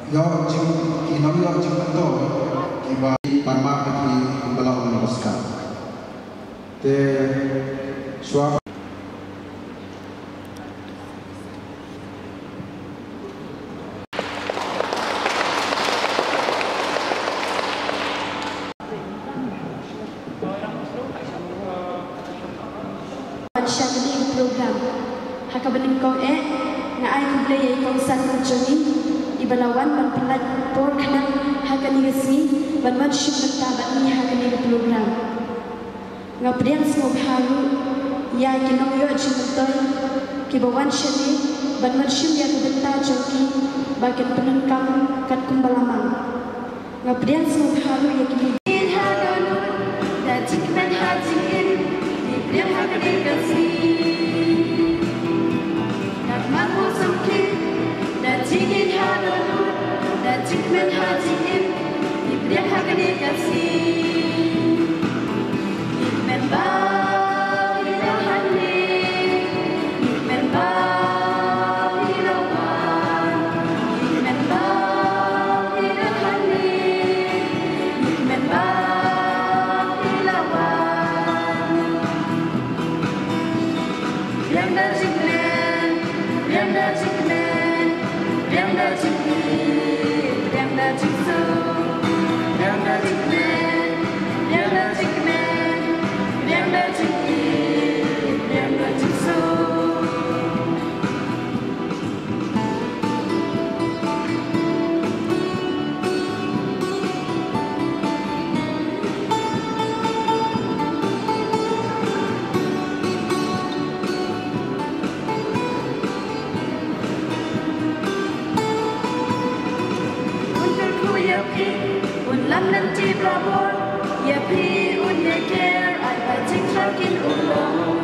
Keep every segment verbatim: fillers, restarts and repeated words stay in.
Ïoh jing, ki nongïoh jingmyntoi kiba parmar, ki ba la ong ba skat. Te shuwa wan sha kane ka program. Ha kaba nyngkong eh, nga ai khublei ïa i kongsan jong ngi iba la wan ban pynlait por khnang ha kane ka sngi ban wan shim bynta bad ngi ha kane ka program. Nga pdiang sngewbha ruh ïa ki nongïoh jingmyntoi kiba wan shane ban wan shim ïa ka bynta jong ki ba kin pyndonkam katkum ba la mang. Nga pdiang sngewbha ruh ïa ki. Da jingkmen ha jingim, ngi pdiang ha kane ka sngi. Da kmen ha jingim, da jingkmen ha jingim, da jingkmen ha jingim, ngi pdiang ha kane ka sngi. Ngi kmen ba ngi la hangne, ngi kmen ba ngi la wan, ngi kmen ba ngi la hangne, ngi kmen ba ngi la wan. Pdiang da jingkmen, pdiang da jingkmen, pdiang da jingkmen, pdiang da jingsuk. Pdiang da jingkmen, pdiang da jingkmen, pdiang da jingkmen, pdiang da jingsuk. Un kyrkhu ïa phi, un lam lynti barabor ïa phi, un ïaker ai ba jingthrang kin um long.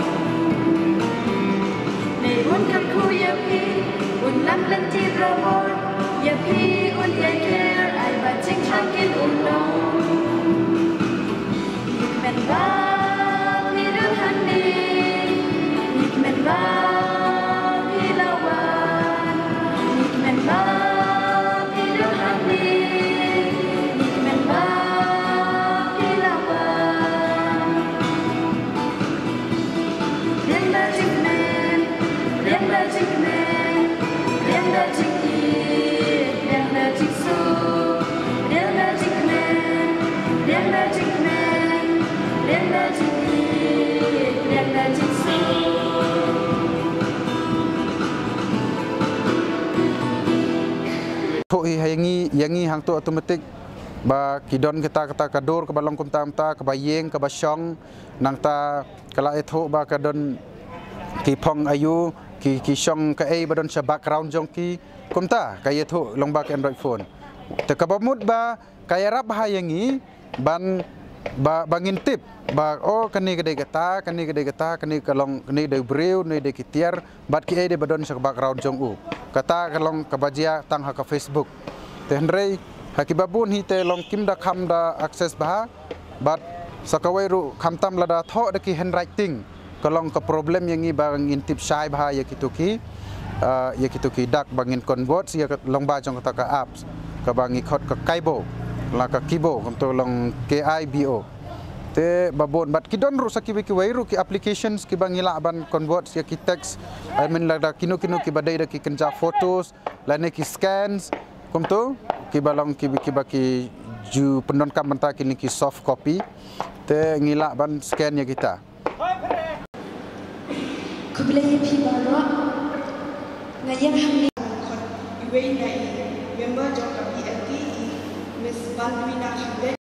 Me un kyrkhu ïa phi, un lam lynti barabor ïa phi, un ïaker ai ba jingthrang kin um long. Ngi kmen ba phi don hangne, ngi kmen ba phi la wan, ngi kmen ba phi don hangne, ngi kmen ba phi la wan. Pdiang da jingkmen, pdiang da jingkmen, pdiang da jingkmen, pdiang da jingsuk. Pdiang da jingkmen, pdiang da jingkmen, pdiang da jingkmen, pdiang da jingsuk. Thoh hi ha ïa ngi, ïa ngi hangto automatic ba ki don kita, kita ka dur kaba long kumta kumta, kaba ïeng, kaba shong. Nangta ka la ïathuh ba ka don ki phong aïu, ki, ki shong kaei ba don sha background jong ki. Kumta ka ïathuh lyngba ka Android phone. Te kaba mut ba ka ïarap ha ïa ngi ban ba, ba ngin tip ba, oh, kane ka dei kata, kane ka dei kata, kane ka long, kane dei briew, kane dei ki tiar, bad kiei de ba don sha ka background jong u. Kata ka long kaba jia tang ha ka Facebook. Te hynrei ha kiba bun hi te long kim da kham da access bha. Bad sa kawei ruh khamtam lada thoh da ki handwriting, ka long ka problem ïa ngi ba ngin tip shai bha ïa kito ki, ah, ïa kito ki dak ba ngin convert ïa ka lyngba jong kata ka apps kaba ngi khot ka Kaibo, la ka Kibo, kumto long K I B O. Te ba bun bad ki don ruh sa kiwei kiwei ruh ki applications kiba ngi lah ban convert ïa ki text. I mean, lada kino kino kiba dei da ki kynja photos lane ki scans, kumto, kiba long ki, kiba ki ju pyndonkam mynta kine ki soft copy. Te ngi lah ban scan ïa kita. Khublei ïa phi baroh. Nga ïeng hangne. Khot iwei na i member jong ka B L T, i Miss Vanduina Khamlei.